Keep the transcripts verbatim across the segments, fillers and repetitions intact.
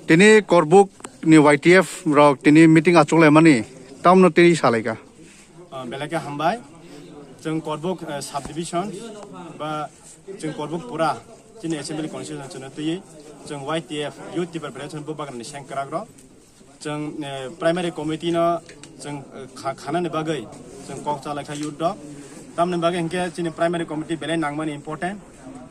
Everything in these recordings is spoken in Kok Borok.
Tini Korbuk ni Y T F rok tini meeting achuk laimani tamno tini salaika. Ah, belai khe hambai. Chwng Korbuk, eh, subdivision ba chwng Korbuk pura chini assembly constituency chwngno twiwi chwng Y T F Youth Tipra Federation bubagrani sengkrak rok. Chwng, eh, primary committee no chwng, eh, kha-, khanani bagwi chwng kok chalaikha youth rok. Tamni bagwi hinkhe chini primary committee belai nangmani important.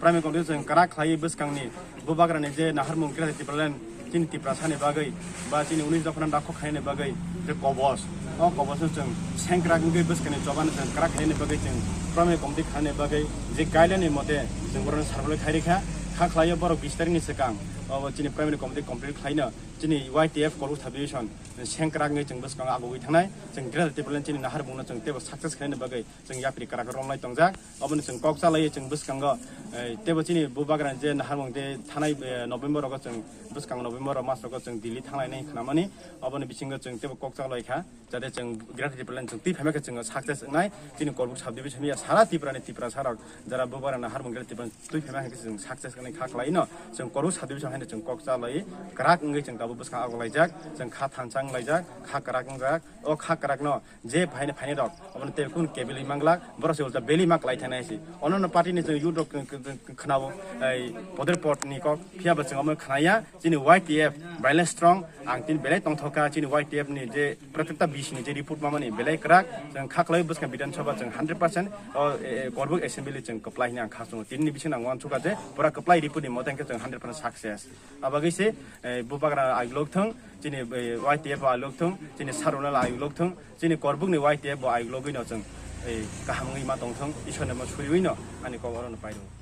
Primary committee chwng kwrak khlaiwi bwskangni bubagrani je naharmung khe Tipraland chini Tiprasani bagwi ba chini unis dophano dakhok khainani bagwi je kobos, o kobosno chwng sengkrak wngwi bwskangni chobano chwng kwrak khainani bagwi chwng primary committee khanani bagwi je guideline ni mote chwng borokno survey khairikha. Kha khlaio borok bis tarikni swkang obo chini primary committee complete khlaino chini Y T F Korbuk subdivision sengkrak wngwi chwng bwskango agugwi thangnai. Chwng Greater Tipraland chini naharmungno chwng teibo success khlainani bagwi chwng yapri kwrak romlai tongjak. Oboni chwng kok chalaiwi chwng bwskango, eh, teibo chini bubagrani je naharmung je thanai, eh, November rogo chwng bwskango November o mas rogo chwng Delhi thanglainai khnamani. Oboni bisingo chwng teibo kok chalai kha, jate chwng Greater Tipraland chwng twi phaima khe chwng success wngnai. Chini Korbuk subdivision ya sara Tiprani Tiprasa rok jara bubagrani naharmung Greater Tipraland twi phaima khe chwng success wngnai kha khlaino. Chwng Korbuk subdivision haino chwng kok chalai kwrak wngwi chwng tabuk bwskang agulaijak, chwng kha thansa wnglaijak, kha kwrak wngjak. O kha kwrakno je phaina phainai rok obono tei kun kebilwi manglak, borok se ulta beli ma klai thangnai si. Ono no party ni chwng youth rok k-, k-, k-, khwnao, ei, poder pot ni kok, phiya bo chwng omo khnaya, chini Y T F belai strong, ang tin belai tongthoka, chini Y T F ni je protekta bis ni je report mamani belai kwrak, chwng kha khlai bwskang Bidhan Sabha chwng hundred percent, o, e, e, Korbuk Assembly chwng kwplai hwnwi ang kha chwngo. Tini ni bisingo ang uansukha je pura kwplai report ni mote hwnkhe chwng hundred percent success. Abagwi se, eh, bubagra ayuk lok thung, chini, eh, Y T F ayuk lok thung, chini sarunal ayuk lok thung, chini Korbuk ni Y T F bo ayuk logwi no chwng, eh, kaham wngwi ma tong thung, Isor ni mo suriwi no ani kok oro no pairung.